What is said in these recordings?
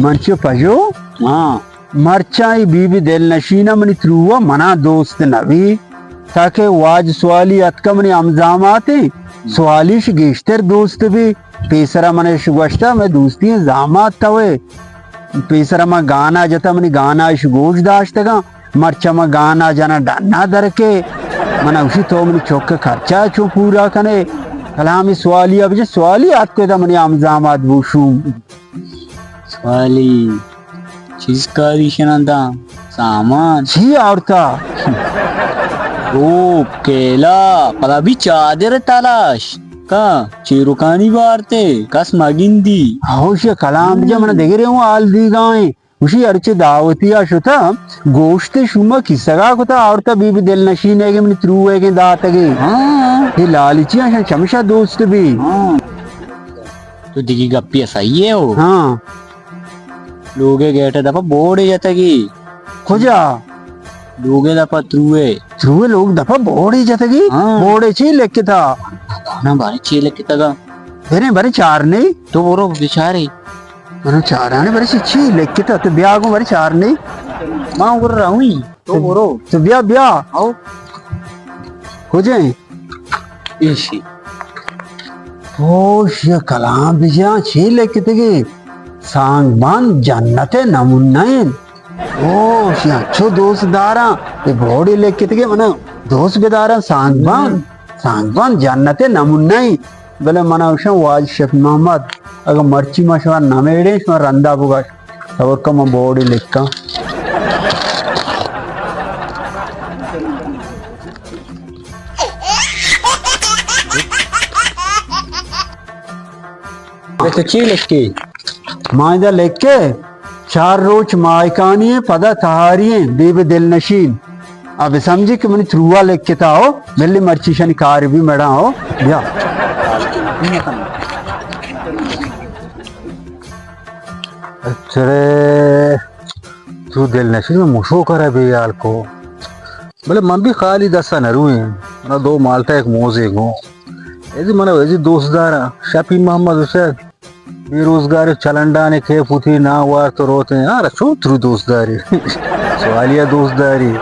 من چو پجو؟ ہاں۔ مرچاں اے بی بی دلنشین ءَ منی ترو ءَ منا دوست نہ بی، تاکہ واجہ سوالی اتکا منی ہمزامات ایں، سوالیش گیشتر دوست بی۔ پیسرا من اش گوشتا، مئے دوستی ایں زامات توئے۔ پیسرا من گانا جتا، منی گانا اش گوش داشتگاں۔ مرچاں من گانا جناں ڈنا درکے۔ من گوشی تو منی چک ءِ خرچہ چون پورا کنے؟ کلامی سوالی ءَ بجے، سوالی اتکو دا منی ہمزامات بوشوم۔ سوالی، چیز کاری شناں داں، سامان۔ چی آورتا؟ روپ، کیلا، پدا بی چادر تلاش۔ کا چیرکانی بارتے، کس مگندی۔ ہوش کلام بجا، من دگرے ہوں حال دیگائیں۔ گوشی ہرچی دعوتی ءَ شتا، گوشت شوما کیسگا کتا، آورتا بی بی دلنشین ءَ کہ منی ترو ءَ کہ داتگے۔ ہاں۔ اے لالچی ایں، شان چمشا دوست بی۔ ہاں۔ تو دگی گپی ءَ صحیح ہے ہو۔ ہاں۔ لوگ ءِ گیٹ ءِ دپا بورڈے جتگی۔ کجا؟ لوگ ءِ دپا ترو ءِ۔ ترو ءِ لوگ دپا بورڈے جتگی؟ ہاں۔ بورڈے چی لکھتا؟ نا بارے چی لکھتا گا؟ برے، برے چار نہیں۔ تو برو بچارے۔ برے چارانے، برے چی، چی لکھتا؟ تو بیا گو برے چار نہیں۔ ما گر رہویں۔ تو برو۔ تو بیا، بیا۔ آؤ۔ کجے؟ ایشی۔ ہوش یا کلام بجا، چی لکھتگی؟ سانگ بان جنت ءِ نمونہ ایں۔ ہوش یا چو دوست داراں، اے بورڈے لکھتگی، منا دوست بداراں سانگ بان۔ سانگ بان جنت ءِ نمونہ ایں۔ بلے منا گوشاں واجہ شفیع محمد، اگاں مرچی ما شما نمیڑیں، شما رندا بگش۔ صبر کن، من بورڈے لکھاں۔ اے تو چی لکھی؟ ما ادا لکھے، چار روچ ماہکانی ایں، پدا تہاری ایں، بی بی دلنشین۔ ابے سمجھی کہ منی ترو ءَ لکھتا ہو، بلے مرچی شنی کار بی مڑاں ہو، بیا۔ اچھا رے، تو دلنشین، من مشو کرا بے حال کو۔ بلے من بی خالی دستا نہ روئیں، منا دو مالٹا یک موزے گوں۔ ایزی منا ایزی دوست داراں، شفیع محمد حسین۔ بے روزگار چلنڈانے کہ پوتی نام وارت روتے، ہاں، را چون ترو دوست داری؟ سوالی ءَ دوست داری؟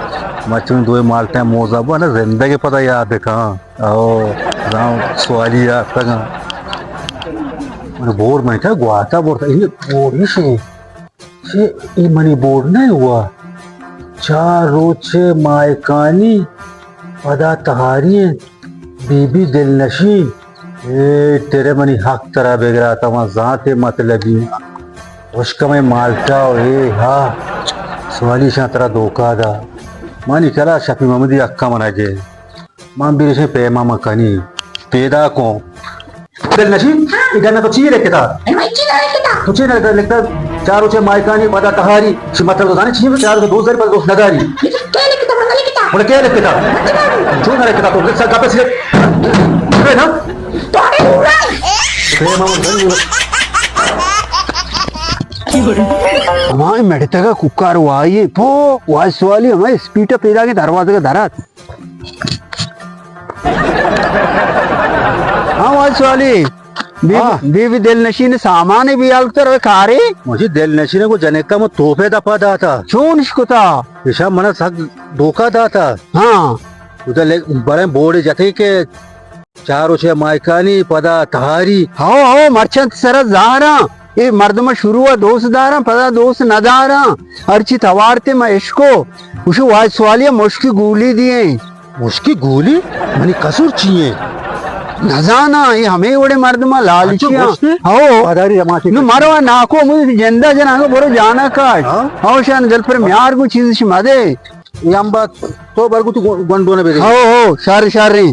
مچون دوئے مالٹا موزا بو، نا زندگی پدا یاد کن۔ او، زان سوالی ءَ آتگاں۔ من بورڈ من کیا گواتا بورڈ، اے بورڈ ایشی۔ چے اے منی بورڈ نہ ہوا؟ چار روچ ماہکانی پدا تہاری انت، بی بی دلنشین۔ اے تیرے منی حق ترا بگراتا، من زانتے مطلبی۔ وشکمیں مالٹا و اے ہا، سوالی شان ترا دھوکا دا۔ منی کلا شفیع محمدی حقا منا گے۔ من بیرشیں پیما من کنی۔ پیدا کن۔ دلنشین، اے ڈن تو چی لکھتا؟ اے بھائی، چی لکھتا؟ تو چی لکھتا؟ چار روچے ماہکانی پدا تہاری۔ چی مطلب تو زانے چی؟ چار روچے دوست داری، پدا دوست نداری۔ لیکن کیا لکھتا؟ من نہ لکھتا۔ بولے کیا لکھتا؟ من نہ لکھتا۔ چون نہ لکھتا تو؟ لکھتا گپے سے۔ اے نا؟ تو اڑے اڑے۔ پیما من کنی۔ ہمائی مڑتگا کوکار وائی پو، وائی سوالی ہمائی اسپیڈ پیدا کے دروازے کا درات۔ ہاں، واجہ سوالی۔ بی-، ہاں۔ بی بی دلنشین سامان بی حال کتر کارے؟ مجھے دلنشین کو جنکا من توپے دپا داتا۔ چون اش کتا؟ ایشا منا سک دھوکا داتا۔ ہاں۔ ادا لے-، بڑے بورڈ جتے کہ چار و چھ ماہکانی پدا تہاری۔ ہو، ہو، مرچنت سرا زاہراں۔ اے مردم شروع ء دوست داراں، پدا دوست نہ داراں۔ ہرچی توارتے ما اشکو۔ گوشو واجہ سوالی ء مشکی گولی دیئیں۔ مشکی گولی؟ منی قصور چی ایں؟ نزاناں، اے ہمے وڑے مردم لالچی انچو آں۔ گوشتے؟ ہو۔ پاداری جماعتی نو مرو ناکو مجھے جندہ جنانگو برو جانا کاش۔ ہاں؟ ہو شان دل پر میار گو چیز شما دے۔ اے ہم بات تو برگو تو گو-، گونڈو نہ بدے۔ ہو، ہو، شر، شر ایں۔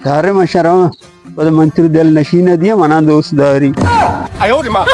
شر من شرم۔ بلے من ترو دل نشین دیا، منا دوست داری۔ آیو ری ماں۔